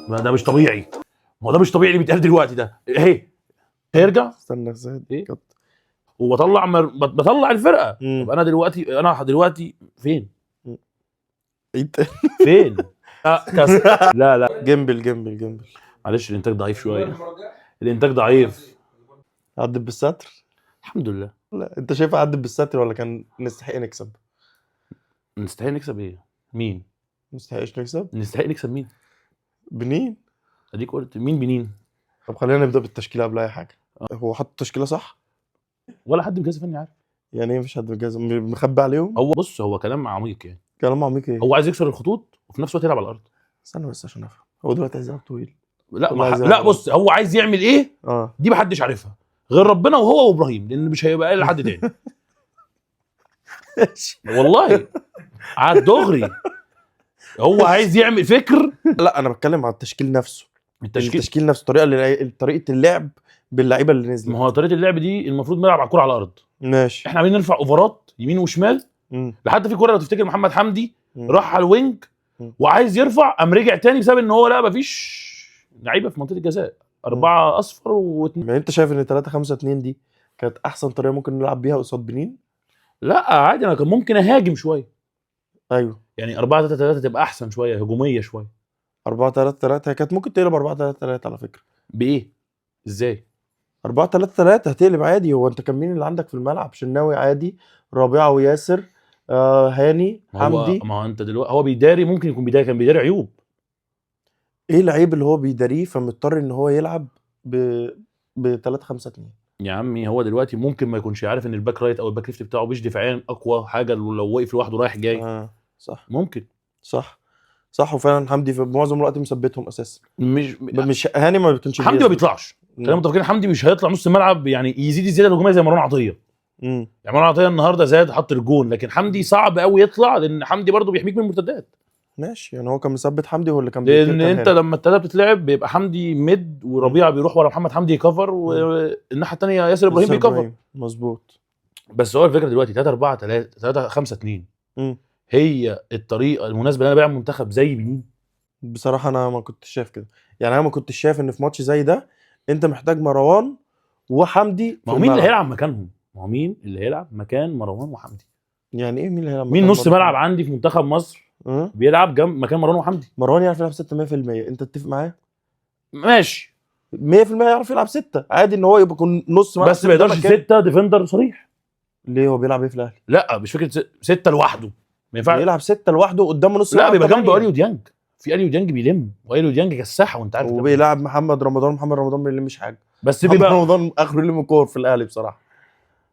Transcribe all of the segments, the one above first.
ما ده مش طبيعي، ما هو ده مش طبيعي اللي بيتقال دلوقتي ده. اهي هيرجع استنى زاهد. إيه؟ cut. وبطلع بطلع الفرقة. مم. طب انا دلوقتي، فين؟ ايه تاني؟ فين؟ كاس. لا لا جيمبل جيمبل جيمبل. معلش الانتاج ضعيف شوية، الانتاج ضعيف. عدت بالستر. الحمد لله. لا انت شايف عدت بالستر ولا كان نستحق نكسب؟ نستحق نكسب ايه؟ مين؟ نستحقش نكسب؟ نستحق نكسب مين؟ بنين. اديك قلت مين بنين؟ طب خلينا نبدا بالتشكيله قبل اي حاجة. هو حط التشكيلة صح؟ ولا حد من الجهاز الفني عارف. يعني ايه مفيش حد من الجهاز مخبي عليهم؟ هو بص، هو كلام عميق يعني. كلام عميق ايه؟ هو عايز يكسر الخطوط وفي نفس الوقت يلعب على الارض. استنى بس عشان افهم، هو دلوقتي عايز يلعب طويل؟ لا والله ما عايز لا يلعب. بص، هو عايز يعمل ايه؟ دي محدش عارفها غير ربنا وهو وابراهيم، لان مش هيبقى قايل لحد تاني. والله على الدغري هو عايز يعمل فكر. لا انا بتكلم على التشكيل نفسه. التشكيل، التشكيل نفسه، الطريقة اللي طريقه اللعب باللعيبه اللي نزلت. ما هو طريقه اللعب دي المفروض نلعب على الكورة على الارض. ماشي. احنا عمالين نرفع اوفرات يمين وشمال. لحد في كورة لو تفتكر محمد حمدي راح على ال wing وعايز يرفع، قام رجع تاني بسبب ان هو لا مفيش لعيبة في منطقة الجزاء، 4 اصفر واثنين. يعني انت شايف ان 3 5 2 دي كانت احسن طريقه ممكن نلعب بيها قصاد بنين؟ لا عادي، انا كان ممكن اهاجم شوية. ايوه. يعني 4 3 3 تبقى احسن شوية، هجومية شوية. 4 3 3 هي كانت ممكن تقلب 4 3 3 على فكرة. بايه؟ ازاي؟ 4 3 3 هتقلب عادي. هو انت كان مين اللي عندك في الملعب؟ شناوي عادي، ربيعة وياسر، هاني، ما هو حمدي. ما هو انت دلوقتي هو بيداري، ممكن يكون بيداري، كان بيداري عيوب. ايه العيب اللي هو بيداريه فمضطر ان هو يلعب ب 3 5 2؟ يا عمي هو دلوقتي ممكن ما يكونش عارف ان ال back right او ال back left بتاعه مش دفاعيا اقوى حاجة لو وقف لوحده رايح جاي. صح. ممكن. صح صح. وفعلا حمدي في معظم الوقت مثبتهم اساسا. مش مش هاني ما بيكونش حمدي ما بيثبت. بيطلعش. خلينا متفقين حمدي مش هيطلع نص الملعب يعني يزيد الزيادة الهجومية زي مروان عطية. يعني مروان عطية النهارده زاد حط الجون، لكن حمدي صعب قوي يطلع، لان حمدي برضه بيحميك من المرتدات. ماشي، يعني هو كان مثبت حمدي هو اللي كان لان بيطير كان انت هاني. لما الثلاثة بتتلعب بيبقى حمدي mid وربيعة بيروح ورا محمد حمدي يكفر، والناحية الثانية ياسر ابراهيم ياسر بيكفر. إبراهيم. مظبوط. بس هو الفكرة دلوقتي 3 4 3 3 5 2 هي الطريقة المناسبة اللي انا بلعب منتخب زي بنين. بصراحة انا ما كنتش شايف كده، يعني انا ما كنتش شايف ان في ماتش زي ده انت محتاج مروان وحمدي. ما هو في مين اللي الملعب. هيلعب مكانهم؟ ما هو مين اللي هيلعب مكان مروان وحمدي؟ يعني ايه مين اللي هيلعب مين مكان نص مروان؟ ملعب عندي في منتخب مصر بيلعب جنب مكان مروان وحمدي؟ مروان يعرف يلعب 6 100%، انت تتفق معايا؟ ماشي. 100% يعرف يلعب 6 عادي، ان هو يبقى يكون نص ملعب بس ما ستة يقدرش مكان. 6 defender صريح. ليه هو بيلعب ايه في الاهلي؟ لا مش فكرة 6 لوحده ما ينفعش. بيلعب 6 لوحده قدامه نص لا ملعب بيبقى جنبه تمانية. اليو ديانج، في اليو ديانج بيلم، واليو ديانج كساحه وانت عارف الكلام ده. وبيلعب محمد رمضان، محمد رمضان ما بيلمش حاجة. بس محمد بيبقى رمضان اخره يلم كور في الاهلي بصراحة.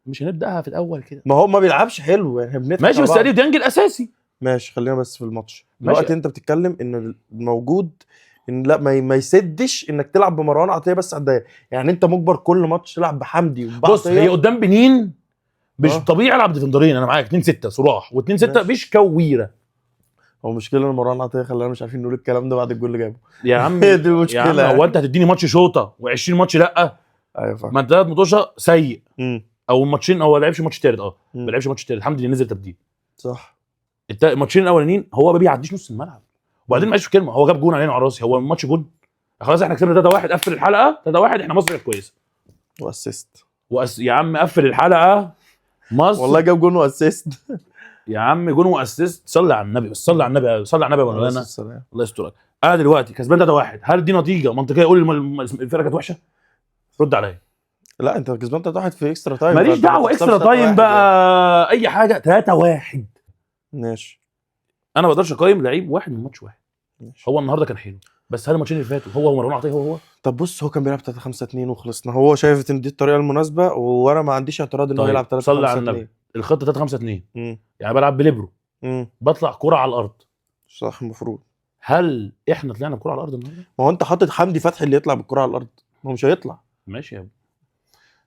مش هنبداها في الاول كده. ما هو ما بيلعبش حلو يعني، بنضحك ماشي على بس بعض. اليو ديانج الاساسي. ماشي خلينا بس في الماتش ماشي. دلوقتي. انت بتتكلم ان الموجود ان لا ما يسدش انك تلعب بمروان عطية بس على الدايرة، يعني انت مجبر كل ماتش تلعب بحمدي بص وبعطيه. هي قدام بنين مش طبيعي العب defender ين، انا معاك 2 6 صراح و2 6 ماشي. مش كويره. هو مشكلة ان مروان عطية خلانا مش عارفين نقول الكلام ده بعد الجول اللي جابه. يا عم دي يا عم مشكلة. هو انت هتديني ماتش شوطه و20 ماتش لا؟ ايوه فاهم. ما انت ثلاث ماتشات سيء او ماتشين، هو ما لعبش ماتش تالت. ما لعبش ماتش تالت، الحمد لله نزل تبديل. صح. الماتشين الاولانيين هو ما بيعديش نص الملعب. وبعدين معلش في كلمة، هو جاب جون علينا على راسي، هو الماتش جون خلاص احنا كسبنا 3-1، قفل الحلقة 3-1، احنا مصر كانت كويسة. و assist. يا عم قفل الحلقة مصر. والله جاب جون و assist. يا عم جون و assist، صلي على النبي بس، صلي على النبي، صلي على النبي يا مولانا. السلام. الله يسترك. انا دلوقتي كسبان 3-1، هل دي نتيجة منطقية اقول الفرقة كانت وحشة؟ رد عليا. لا انت كسبان 3-1 في extra time. ماليش فأنت ما دعوه تخسرش extra 3-1 time يعني. بقى اي حاجة، 3-1. ماشي. انا ما اقدرش اقيم لعيب واحد من ماتش واحد. ماشي. هو النهارده كان حلو، بس هل الماتشين اللي فاتوا هو ومروان عطية هو هو؟ طب بص هو كان بيلعب 3 5 2 وخلصنا، هو شايف ان دي الطريقة المناسبة وانا ما عنديش اعتراض ان هو طيب، يلعب 3 صلي 5 على النبي. 2. الخطة 3 5 2 يعني بلعب بليبرو، بطلع كرة على الارض. صح المفروض. هل احنا طلعنا بكرة على الارض النهارده؟ ما هو انت حاطط حمدي فتحي اللي يطلع بالكرة على الارض، ما هو مش هيطلع. ماشي يا ابو.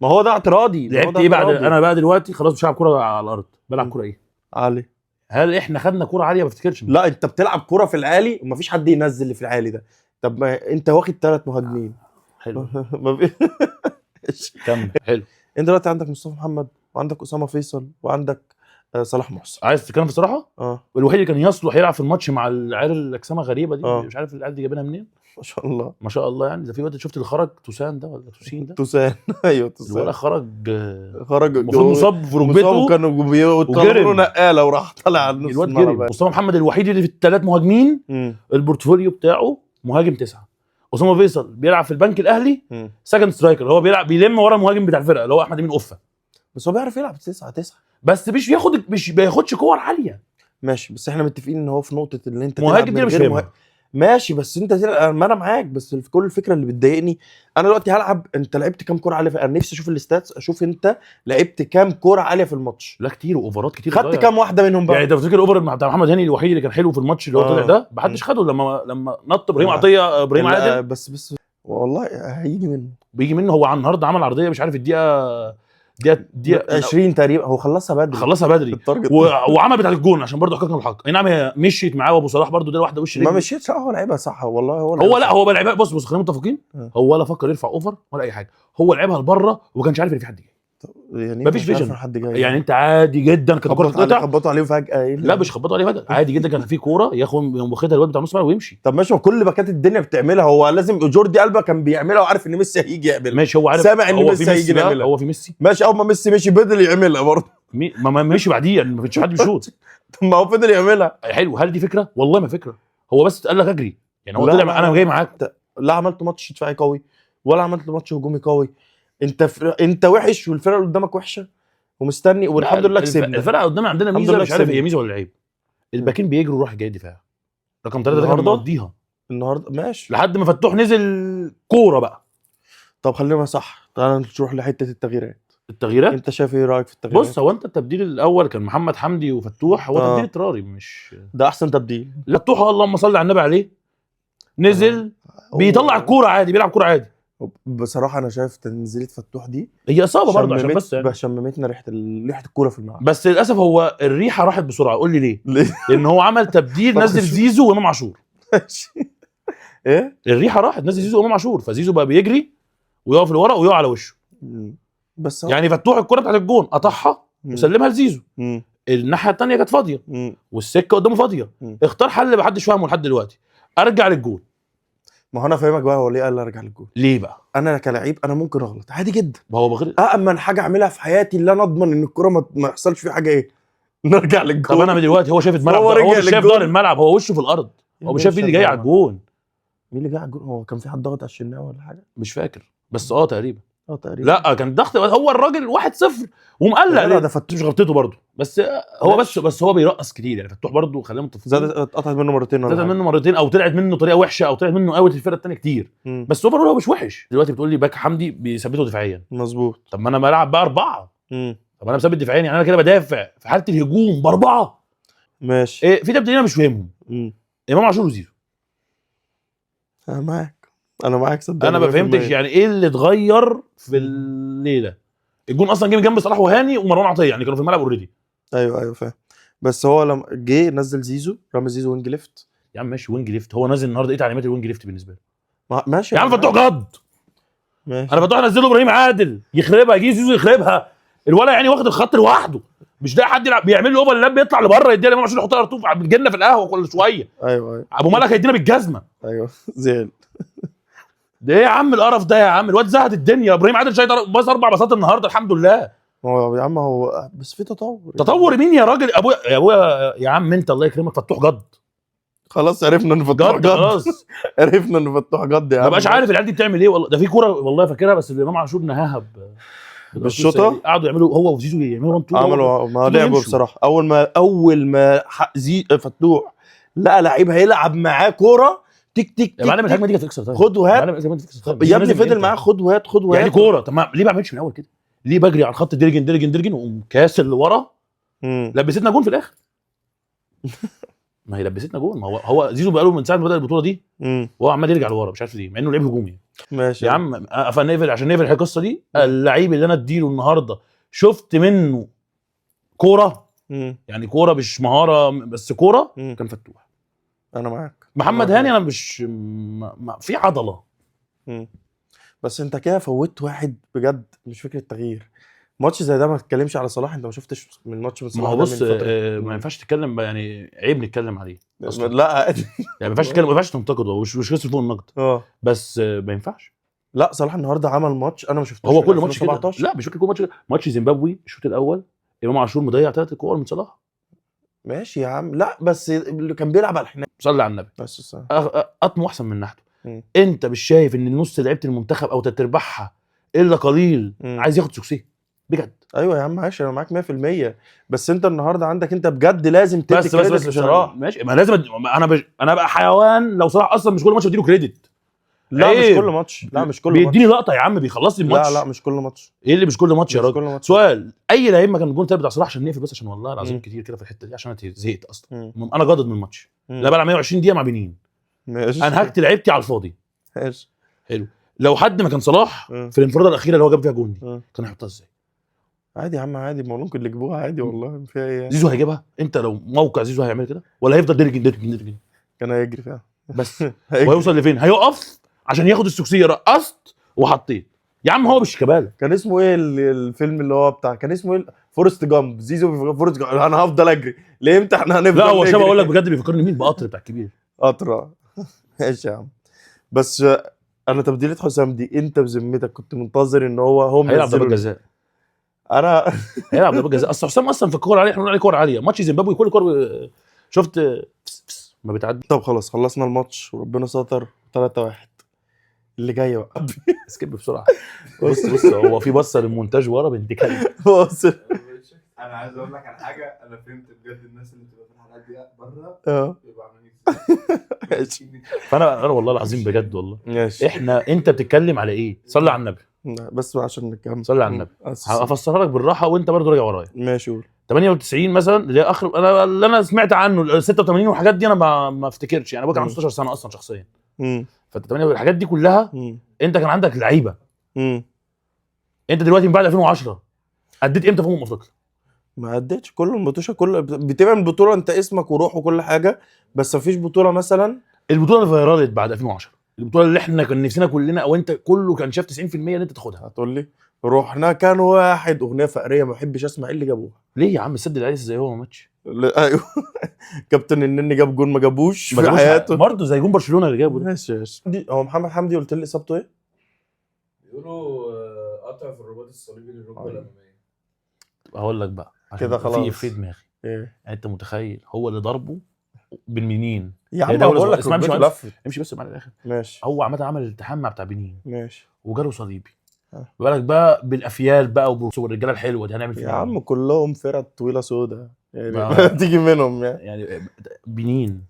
ما هو ده اعتراضي، ما هو لعبت ده ايه بعد؟ اعتراضي. انا بقى دلوقتي خلاص مش هلعب كرة على الارض، بلعب كرة ايه؟ عالي. هل احنا خدنا كرة عالية؟ ما افتكرش. لا انت بتلعب كرة في العالي ومفيش حد ينزل اللي في العالي ده. طب ما انت واخد ثلاث مهاجمين. حلو. ما في- كمل حلو. انت دلوقتي عندك مصطفى محمد وعندك اسامة فيصل وعندك صلاح محسن. عايز تتكلم في الصراحة؟ الوحيد اللي كان يصلح يلعب في الماتش مع العيال الاجسام غريبة دي، مش عارف العيال دي جايبينها منين. ما شاء الله ما شاء الله. يعني ده في وقت شفت اللي خرج توسان ده ولا توسين ده؟ توسان. ايوه توسان. الولد خرج، خرج المفروض مصاب في ركبته، كانوا بيطلعوا نقاله وراح طالع على نص الواد جري. مصطفى محمد الوحيد اللي في الثلاث مهاجمين ال portfolio بتاعه مهاجم 9. اسامة فيصل بيلعب في البنك الاهلي second striker، هو بيلعب بيلم ورا المهاجم بتاع الفرقة اللي هو احمد امين قفة، بس هو بيعرف يلعب 9-9، بس مش بياخد، مش بياخدش كور عالية. ماشي، بس احنا متفقين ان هو في نقطة اللي انت مهاجم دي مش فاهمها. ماشي، بس انت تلعب، ما انا معاك، بس كل الفكرة اللي بتضايقني انا دلوقتي هلعب، انت لعبت كام كورة عالية؟ انا نفسي اشوف ال stats، اشوف انت لعبت كام كورة عالية في الماتش. لا كتير، واوفرات كتير. خدت كام واحدة منهم بقى؟ يعني انت بتفتكر over بتاع محمد هاني الوحيد اللي كان حلو في الماتش اللي هو طلع ده، ما حدش خده لما نط ابراهيم عطية، ابراهيم عادل. بس والله هيجي منه، بيجي منه. هو النهارده عمل عرضية مش عارف الدقيقة 20 تقريبا، هو خلصها بدري، خلصها بدري وعمل بتاع الجون عشان برضه حققنا الحق. اي نعم هي مشيت معاه، وابو صلاح برضه ده واحدة وش ما مشيتش. هو لعبها صح والله، هو لا هو لعبها. بص خلينا متفقين، هو ولا فكر يرفع over ولا اي حاجة، هو لعبها لبره وما كانش عارف ان في حد جاي. يعني مفيش vision حد جاي، يعني انت عادي جدا كانت الكورة تتقطع، خبطوا عليه فجاة. ايه لا مش خبطوا عليه فجاة، عادي جدا كان في كورة ياخد واخدها الواد بتاع نص الملعب ويمشي. طب ماشي، كل باكات الدنيا بتعملها، هو لازم جوردي ألبا كان بيعملها وعارف ان ميسي هيجي يعملها. ماشي، هو عارف، سامع ان ميسي هيجي يعملها، هو في ميسي. ماشي، اول ما ميسي مشي فضل يعملها برضه، ما مشي بعديه يعني ما فيش حد بيشوط. طب ما هو فضل يعملها. حلو، هل دي فكرة؟ والله ما فكرة، هو بس قال لك اجري يعني، هو طلع انا جاي معاك. لا عملت ماتش دفاعي قوي ولا عملت ماتش هجومي قوي، انت انت وحش والفرقة اللي قدامك وحشة ومستني، والحمد لله كسبنا. الفرقة قدامنا عندنا ميزة، مش عارف هي ميزة ولا عيب، الباكين بيجروا راح جاي دفاع. رقم 3 ده كان مقضيها النهارده، ماشي، لحد ما فتوح نزل كورة بقى. طب خلينا صح، تعالى نروح لحته التغييرات. التغييرات انت شايف ايه رايك في التغييرات؟ بص، هو انت التبديل الاول كان محمد حمدي وفتوح، هو تبديل اضطراري، مش ده احسن تبديل. لا فتوح اللهم صل على النبي عليه، نزل بيطلع الكورة عادي، بيلعب كورة عادي. بصراحة انا شايف تنزيله فتوح دي هي اصابه برضه، عشان بس يعني شممتنا ريحه ريحه الكورة في الملعب، بس للاسف هو الريحة راحت بسرعة. قول لي ليه؟ لان هو عمل تبديل، نزل زيزو وامام عاشور. ماشي، ايه الريحة راحت، نزل زيزو وامام عاشور، فزيزو بقى بيجري ويقف لورا ويقع على وشه. بس يعني فتوح الكورة بتاعت الجون قطعها وسلمها لزيزو، الناحية الثانية كانت فاضية والسكه قدامه فاضية. اختار حل ما حدش فاهمه لحد دلوقتي، ارجع للجون. ما هو انا فاهمك بقى، هو ليه قال ارجع للجول؟ ليه بقى؟ انا كلاعب انا ممكن اغلط عادي جدا، ما هو بغير أأمن حاجة اعملها في حياتي اللي انا اضمن ان الكورة ما يحصلش فيها حاجة، ايه؟ نرجع للجول. طب انا من دلوقتي هو شايف الملعب، هو مش شايف ظهر الملعب، هو وشه في الارض، هو مش شايف مين اللي جاي على الجون. مين اللي جاي على الجون؟ هو كان في حد ضغط على الشناوي ولا حاجة؟ مش فاكر، بس تقريبا تقريبا. لا كان ضغط، هو الراجل 1-0 ومقلق. لا ده فتوح مش غلطته برضه، بس هو بس هو بيرقص كتير يعني. فتوح برضه خلينا متفقين، زادت اتقطعت منه مرتين، اتقطعت منه مرتين او طلعت منه طريقه وحشة، او طلعت منه out الفرقة الثانية كتير. بس overall هو مش وحش. دلوقتي بتقول لي باك حمدي بيثبته دفاعيا، مظبوط. طب ما انا بلعب بقى 4. طب انا مثبت دفاعيا، يعني انا كده بدافع في حاله الهجوم ب4. ماشي. إيه في تبديلين انا مش فاهمهم، امام عاشور وزيزو. انا معاك، انا معاك صدقني. انا ما فهمتش يعني ايه اللي اتغير في الليلة. الجون اصلا جه من جنب صلاح وهاني ومروان عطية، يعني كانوا في الملعب already. ايوه فاهم. بس هو لما جه نزل زيزو، رمى زيزو wing left. يا عم ماشي wing left، هو نازل النهارده ايه تعليمات ال wing left بالنسبة له؟ ماشي يا عم فتوح جد، ماشي. انا فتوح نزله ابراهيم عادل يخربها، يجي زيزو يخربها، الولد يعني واخد الخط لوحده، مش لاقي حد يلعب، بيعمل له overlap بيطلع لبره يديها لامام عاشور يحطها ارطوف بتجيلنا في القهوة كل شوية. ايوه ابو ملك هيدينا بالجزمه. ايوه زعل. ده ايه يا عم القرف ده يا عم؟ الواد زهد الدنيا. ابراهيم عادل شايط باص 4 باصات النهارده الحمد لله. هو يا عم هو بس في تطور. تطور مين يا راجل؟ ابويا يا ابويا يا عم انت الله يكرمك، فتوح جد. خلاص عرفنا ان فتوح جد، خلاص عرفنا ان فتوح جد يا عم. ما بقاش عارف العيال دي بتعمل ايه والله. ده في كورة والله فاكرها، بس الامام عاشور نهاها بالشوطه، قعدوا يعملوا هو وزيزو يعملوا 1 2، عملوا ما لعبوا بصراحة. اول ما فتوح لقى لعيب هيلعب معاه كورة تك تك يا معلم، الهجمة دي كانت extra time. خد وهات يا ابني، فضل معاه خد وهات خد وهات يعني كورة. طب ما ليه ما بعملش من الاول كده؟ ليه بجري على الخط درجن درجن درجن واقوم كاسر لورا؟ لبستنا جون في الاخر. ما هي لبستنا جون. ما هو زيزو بقاله من ساعة ما بدا البطولة دي وهو عمال يرجع لورا مش عارف ليه، مع انه لعيب هجومي. ماشي يا عم فنقفل عشان نقفل القصة دي. اللعيب اللي انا اديله النهارده شفت منه كورة، يعني كورة مش مهارة بس كورة، كان فتوح. انا معاك. محمد هاني انا مش في عضلة. بس انت كده فوتت واحد بجد، مش فكرة تغيير. ماتش زي ده ما تتكلمش على صلاح، انت ما شفتش من ماتش من ما صلاح هو ده بص من فترة. ما ينفعش تتكلم، يعني عيب نتكلم عليه أصلاً. لا عادي. يعني ما ينفعش تتكلم، ما ينفعش تنتقده، هو مش قصة فوق النقد. بس ما ينفعش. لا صلاح النهارده عمل ماتش انا ما شفتوش هو من كل ماتش كده. 2017. لا مش فاكر كل ماتش كده. ماتش زيمبابوي الشوط الاول امام عاشور مضيع 3 كور من صلاح. ماشي يا عم، لا بس اللي كان بيلعب على الحنان. صلي على النبي. بس الصراحة. قطمه احسن من ناحيته. مم. انت مش شايف ان نص لعيبة المنتخب او تلات ارباعها الا قليل عايز ياخد succès بجد؟ ايوه يا عم ماشي، انا معاك 100%، بس انت النهارده عندك انت بجد لازم تدي بس بس credit بس لصلاح. ماشي، ما لازم انا بقى حيوان لو صلاح اصلا مش كل ماتش بديله credit. لا مش عيب. كل ماتش، لا مش كل ماتش. بيديني لقطة يا عم، بيخلص لي الماتش. لا لا مش كل ماتش. ايه اللي مش كل ماتش يا مش راجل؟ كل ماتش. سؤال، اي لعيب ما كان الجون التالت بتاع صلاح، عشان نقفل بس، عشان والله العظيم كتير كده في الحتة دي، عشان انا زهقت اصلا. انا جادد من الماتش. لا بلعب 120 دقيقة مع بنين. ماشي. انهكت لعيبتي على الفاضي. ماشي. حلو. لو حد ما كان صلاح في الانفراده الاخيرة اللي هو جاب فيها جون دي كان هيحطها ازاي؟ عادي يا عم، عادي، ما هو ممكن اللي يجيبوها عادي والله، فيها ايه يعني؟ زيزو هيجيبها؟ انت لو موقع زيزو هيعمل كده ولا هيفضل درجن درجن درجن؟ كان هيجري فعلا. بس هيجري. وهيوصل لفين؟ هيقف عشان ياخد السكسيه. رقصت وحطيت يا عم، هو مش كباله. كان اسمه ايه الفيلم اللي هو بتاع، كان اسمه ايه؟ فورست جامب. زيزو في فورست جامب، انا هفضل اجري لامتى؟ احنا هنفضل لا هو شبه نجري. اقول لك بجد، بيفكرني مين؟ بقطر بتاع الكبير. قطر. ماشي يا عم، بس انا تبديلة حسام دي انت بذمتك كنت منتظر ان هو هيلعب ضربه منزله؟ جزاء. انا هيلعب ضربه جزاء. اصل حسام اصلا في الكورة العالية، احنا بنقول عليه كورة عالية، ماتش زيمبابوي كل كورة شفت فس فس ما بتعدي. طب خلاص خلصنا الماتش وربنا ستر 3-1. اللي جاي بقى skip بسرعة. بص بص، هو في بصة للمونتاج ورا بنت كلب. بص انا عايز اقول لك على حاجة، انا فهمت بجد الناس اللي بتبقى في الحلقات دي بره بيبقوا عاملين ماشي. فانا والله العظيم بجد والله. ماشي. احنا انت بتتكلم على ايه؟ صلي على النبي. بس عشان نكمل. صلي على النبي. بس. هفسرها لك بالراحة وانت برضو راجع ورايا. ماشي قول. 98 مثلا اللي هي اخر انا اللي انا سمعت عنه، ال 86 والحاجات دي انا ما افتكرش يعني، ابويا كان عنده 16 سنة اصلا شخصيا. فانت 8 الحاجات دي كلها انت كان عندك لعيبة. انت دلوقتي من بعد 2010 اديت امتى في افريقيا؟ ما اديتش. كل الماتشات كل بتبقى من بطوله انت اسمك وروح وكل حاجة، بس مفيش بطوله مثلا. البطولة اللي فيرالت بعد 2010، البطولة اللي احنا كان نفسنا كلنا او انت كله كان شاف 90% ان انت تاخدها. هتقول لي روحنا كان واحد اغنية فقريه ما بحبش اسمع، ايه اللي جابوها؟ ليه يا عم؟ السد العالي زي هو ما ماتش. لا، ايوه كابتن النني جاب جون ما جابوش ما في جابوش حياته برضه زي جون برشلونة اللي جابه ده. ماشي ماشي. هو محمد حمدي قلت لي اصابته ايه؟ بيقولوا قطع في الرباط الصليبي للركبه الامامية. هقول لك بقى عشان كده في خلاص. في دماغي. ايه يعني انت متخيل هو اللي ضربه بالمنين؟ يا عم هي دولة بقول صغيرة. لك اسمع، امشي ركبته معلش. لفت. امشي بس معايا للاخر. ماشي. هو عامة عمل التحام مع بتاع بنين ماشي. وجاله صليبي. بالك بقى بالافيال بقى والرجاله الحلوة دي هنعمل فيها يا إيه؟ عم كلهم فرق طويلة سودا يعني تيجي منهم يعني. يعني بنين.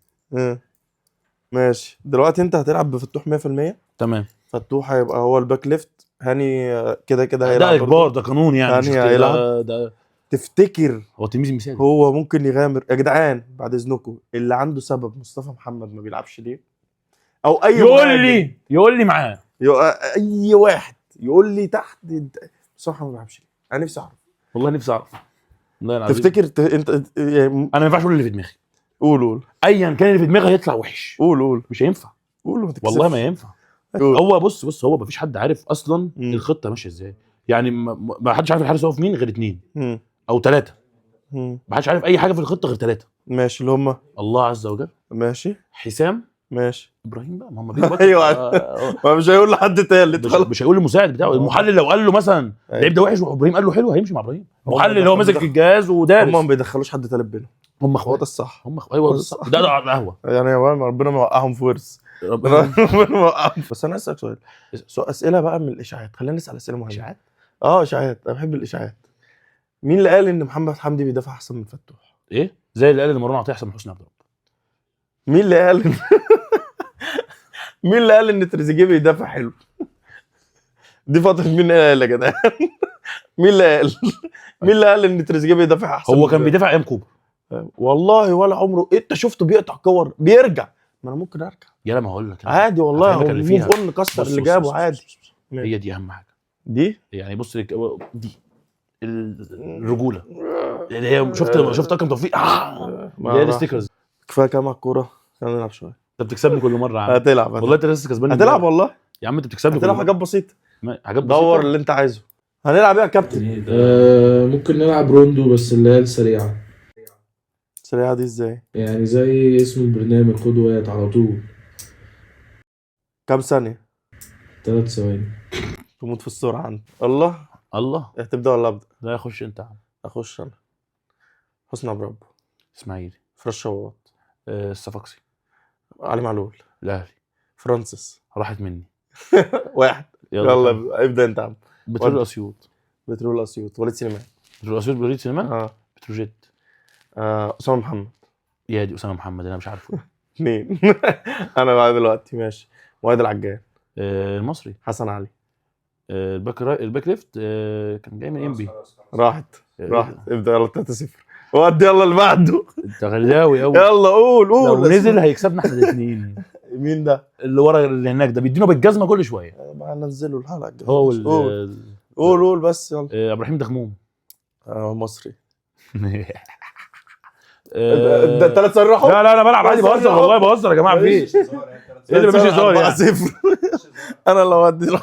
ماشي. دلوقتي انت هتلعب بفتوح 100%. تمام. فتوح هيبقى هو ال back left، هاني كده كده ده هيلعب اجبار، برضه. ده قانون يعني، هاني مش اختيار. هيلعب. ده تفتكر هو تلميذ مثالي. هو ممكن يغامر يا جدعان؟ بعد اذنكم اللي عنده سبب مصطفى محمد ما بيلعبش ليه او اي يقول مهاجم. لي، يقول لي معاه. اي واحد يقول لي تحت مصطفى محمد ما بيلعبش ليه، انا نفسي اعرف. والله نفسي اعرف والله العظيم. تفتكر انت يعني انا ما ينفعش اقول اللي في دماغي. قول قول. ايا كان اللي في دماغي هيطلع وحش. قول قول. مش هينفع. قول ما تكسفش. والله ما ينفع. قول. هو بص هو ما فيش حد عارف اصلا الخطة ماشية ازاي يعني، ما حدش عارف الحارس واقف مين غير 2 او 3. ما حدش عارف اي حاجة في الخطة غير 3. ماشي اللي هم الله عز وجل. ماشي. حسام. ماشي. ابراهيم بقى، ما هم بيبقوا ايوه. ما مش هيقول لحد تالت خلاص. مش هيقول للمساعد بتاعه. المحلل لو قال له مثلا اللعيب ده وحش وابراهيم قال له حلو هيمشي مع ابراهيم. المحلل اللي هو ماسك الجهاز ودارس. هم ما بيدخلوش حد تالت بينهم. هم هو اخوات ده الصح. هم ايوه الصح. ده على القهوة يعني يا ربنا ما وقعهم في ورث. ربنا ما وقعهم. بس انا اسالك سؤال، اسئلة بقى من الاشاعات، خلينا نسال اسئلة مهمة. اشاعات؟ اشاعات، انا بحب الاشاعات. مين اللي قال ان محمد حمدي بيدافع احسن من فتوح؟ ايه؟ زي اللي قال ان مروان عطية احسن من حسني عبد رب. مين اللي قال مين اللي قال ان تريزيجيه بيدافع حلو؟ دي فترة مين قال يا جدعان؟ مين اللي قال؟ مين اللي قال ان تريزيجيه بيدافع احسن؟ هو كان بيدافع ايام كوبر والله ولا عمره. انت شفته بيقطع كور بيرجع، ما انا ممكن ارجع يلا ما هقول لك عادي والله. هفهمك هو اللي move فيها. on كسر اللي جابه عادي. هي دي اهم حاجة دي يعني. بص دي الرجولة اللي هي شفت اكرم توفيق اللي هي ال stickers. كفاية كام على الكورة، خلينا نلعب شوية. انت بتكسبني كل مرة يا عم. هتلعب والله انت لسه كسبان هتلعب والله يا عم، انت بتكسبني هتلعب حاجات بسيطة. حاجات بسيطة. دور اللي انت عايزه. هنلعب ايه يا كابتن؟ ممكن نلعب روندو بس اللي هي السريعة. السريعة دي ازاي؟ يعني زي اسم البرنامج، خد وقت على طول. كام ثانية؟ 3 ثواني. تموت في السرعة انت. الله الله. هتبدا ولا ابدا؟ لا خش انت يا عم. اخش انا. حسني عبد ربه. اسماعيلي. فراس شواط. الصفاقسي. علي معلول. الاهلي. فرانسيس. راحت مني. واحد. يلا يلا ابدا انت يا عم. بترول اسيوط. بترول اسيوط. وليد سليمان. بترول اسيوط، وليد سليمان. بتروجيت. اسامة محمد. يا دي اسامة محمد انا مش عارفه. 2. انا بقى دلوقتي ماشي. مؤيد العجان. المصري. حسن علي. ال back right، ال back left، كان جاي من انبي. راحت راحت. ابدا يلا 3-0. ودي يلا اللي بعده. انت غلاوي قوي. يلا قول قول. لو نزل هيكسبنا احنا الاثنين. مين ده؟ اللي ورا اللي هناك ده بيدينا بالجزمه كل شوية. ما ننزله الحلقة الجاية. هو قول قول قول بس يلا. عبد الرحيم دغموم. مصري. ده 3 ثواني راحوا. لا لا لا بلعب عادي، بهزر والله بهزر يا جماعة. في ايه؟ ايه اللي مفيش هزار يعني؟ 4-0. انا اللي هودي.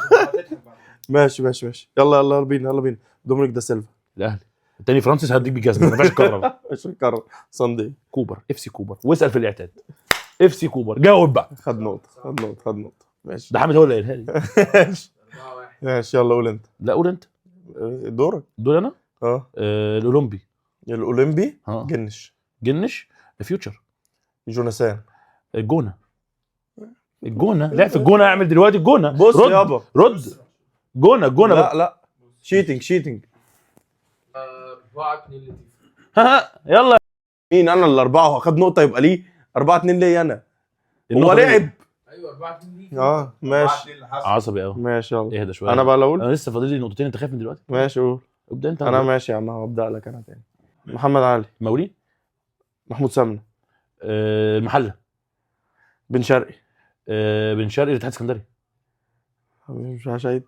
ماشي ماشي ماشي. يلا يلا بينا يلا بينا. دومينيك دا سيلفا. الاهلي. التاني فرانسيس هديك بالجزمه، ما ينفعش تكرر. مش هتكرر. صندي. كوبر. اف سي كوبر. واسال في الاعتاد. اف سي كوبر. جاوب بقى. خد نقطة خد نقطة خد نقطة. ماشي. ده حامد هو اللي قالها لي. ماشي ماشي. يلا قول انت. لا قول انت. دورك. دور انا؟ الاولمبي. الاولمبي. جنش. جنش. فيوتشر. جوناثان. الجونه. الجونه لعب في الجونه. اعمل دلوقتي الجونه. بص يابا رد. جونة الجونه. لا لا cheating cheating. 4-2 لتيفا. ها يلا. مين انا اللي 4 وخد نقطة يبقى ليه 4-2 ليا انا. هو لعب. ايوه 4-2 ليك. ماشي. عصبي قوي. ماشي يلا. اهدى شوية. انا بقى اللي اقول. انا لسه فاضل لي نقطتين، انت خايف من دلوقتي؟ ماشي قول. ابدا انت. انا ماشي يا عم، هبدا لك انا تاني. محمد علي. مولي. محمود سمنه. المحلة. بن شرقي. بن شرقي الاتحاد السكندري. مش عارف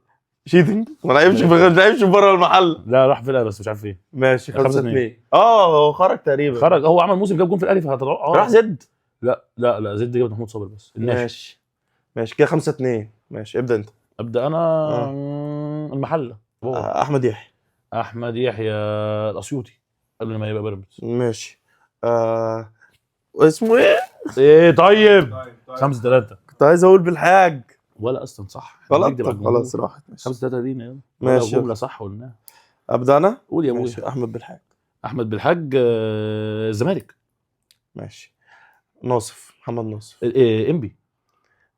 cheating. ما لعبش ما لعبش بره المحل. لا راح فرقه بس مش عارف ايه. ماشي 5-2. هو خرج تقريبا. خرج. هو عمل موسم جاب جون في الاهلي فهتطلع. راح زد. لا لا لا زد جاب محمود صابر بس. الناشئ. ماشي ماشي كده 5-2. ماشي ابدا انت. ابدا انا. المحلة. احمد يحيى. احمد يحيى الاسيوطي قبل ما يبقى بيراميدز. ماشي. اسمه ايه؟ ايه طيب 5-3. كنت عايز اقول بالحاج. ولا اصلا صح. غلط. طب خلاص راحت. 5-3 لينا. ماشي. جملة صح قلناها. ابدا انا. قول يا ابويا. احمد بالحاج. احمد بالحاج. الزمالك. ماشي. ناصف. محمد ناصف. انبي.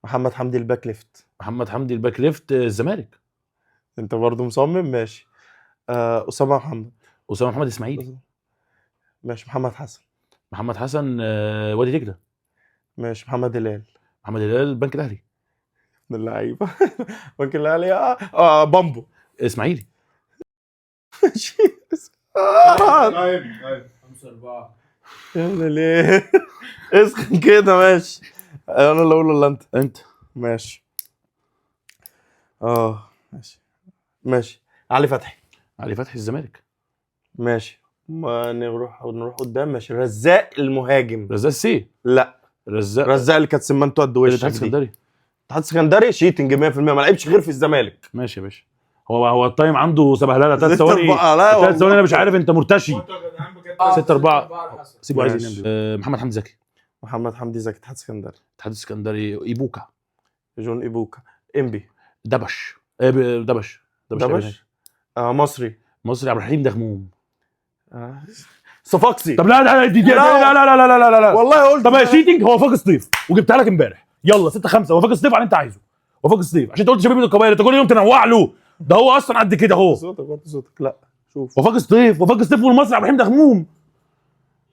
محمد حمدي ال back left. محمد حمدي ال back left. الزمالك. انت برضه مصمم. ماشي. اسامة محمد. اسامة محمد اسماعيلي. ماشي. محمد حسن. محمد حسن. وادي دجله. ماشي. محمد هلال. محمد هلال البنك الاهلي. من اللعيبة. بنك الاهلي. بامبو. اسماعيلي. ماشي. طيب 5-4. يا ليه اسخن كده. ماشي. انا اللي اقول ولا انت؟ انت. ماشي. ماشي ماشي. علي فتحي. علي فتحي الزمالك. ماشي. ما نروح قدام. ماشي. رزاق المهاجم. رزاق السي. لا رزاق اللي كانت سمنته قد وشك. الاتحاد السكندري. الاتحاد السكندري cheating 100%. ما لعبش غير في الزمالك. ماشي يا باشا. هو ال time عنده سبهلله. 3 ثواني. 3 ثواني. انا مش عارف انت مرتشي. 6-4. سيبه عايز ينام. محمد حمدي زكي. محمد حمدي زكي اتحاد السكندري. اتحاد السكندري. ايبوكا. جون ايبوكا. انبي. دبش. دبش. دبش. مصري. مصري. عبد الرحيم دغموم. صفاقسي. طب لا لا دي لا لا لا لا لا لا لا والله قلت. طب يا cheating. هو وفاق سطيف وجبتها لك امبارح. يلا 6-5. وفاق سطيف على اللي انت عايزه. وفاق سطيف عشان انت قلت شبيبة القبائل. انت كل يوم تنوع له. ده هو اصلا قد كده اهو. صوتك وطي صوتك. لا شوف. وفاق سطيف. وفاق سطيف والمصري عبد الرحيم دغموم.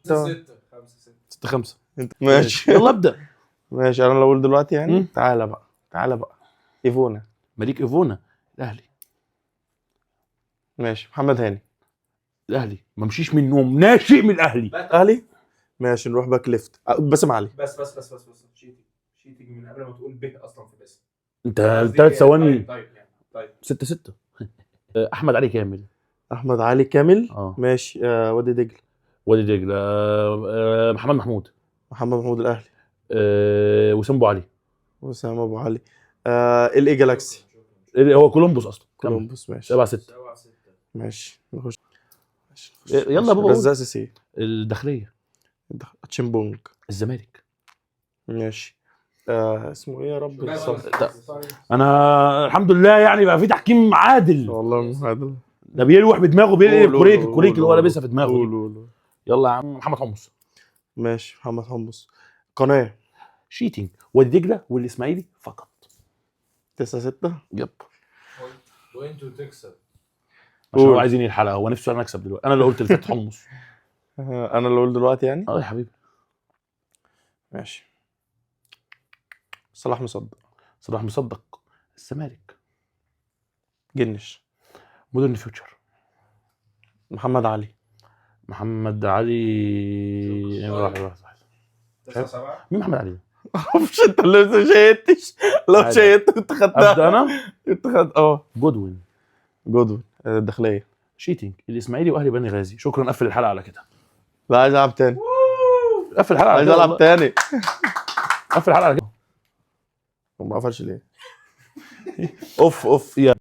6-5. 6-5. انت ماشي. يلا ابدا. ماشي. انا اللي اقول دلوقتي يعني. تعالى بقى تعالى بقى. ايفونا. مليك ايفونا. الاهلي. ماشي. محمد هاني. الاهلي. ما مشيش من النوم. ناشئ من الاهلي. اهلي. ماشي. نروح back left. باسم علي. بس بس بس بس بس cheating cheating من قبل ما تقول به اصلا في باسم. انت 3 ثواني. طيب يعني طيب. 6-6. احمد علي كامل. احمد علي كامل. ماشي. وادي دجله. وادي دجله. محمد محمود. محمد محمود الاهلي. وسام ابو علي. وسام ابو علي. ال LA جالاكسي. هو كولومبوس اصلا. كولومبوس. ماشي. 7-6. ماشي نخش. ماشي، نخش. يلا يا بابا قول. رزاق سيسي. الداخلية. تشيمبونج. الزمالك. ماشي. اسمه ايه يا رب؟ انا الحمد لله يعني بقى في تحكيم عادل. والله ما عادل. ده بيلوح بدماغه، بيقلب قول، كوريك قول، الكوريك اللي هو قول، لابسها في دماغه قول دي. قول. يلا يا عم محمد حمص. ماشي محمد حمص. قناة. شيتنج، وادي دجله والاسماعيلي فقط. 9-6. yep. point وتكسب. عشان هو قول. عايز ينهي الحلقه، هو نفسه انا اكسب دلوقتي. انا اللي قلت الفات حمص. انا اللي اقول دلوقتي يعني. اه يا حبيبي. ماشي. صلاح مصدق. صلاح مصدق. الزمالك. جنش. مودرن فيوتشر. محمد علي. محمد علي راح راح راح. 9-7. مين محمد علي ده؟ معرفش، انت اللي ما شيتش. لو عادي. شيت كنت خدتها. ابدا انا. كنت خدت اه. جودوين. جودوين. الداخلية. شيتنج، الاسماعيلي واهلي بني غازي. شكرا، قفل الحلقة على كده. لا عايز العب تاني. قفل الحلقة على عايز كده العب والله. تاني. قفل الحلقة على كده. وما قفلش ليه؟ اوف اوف. يا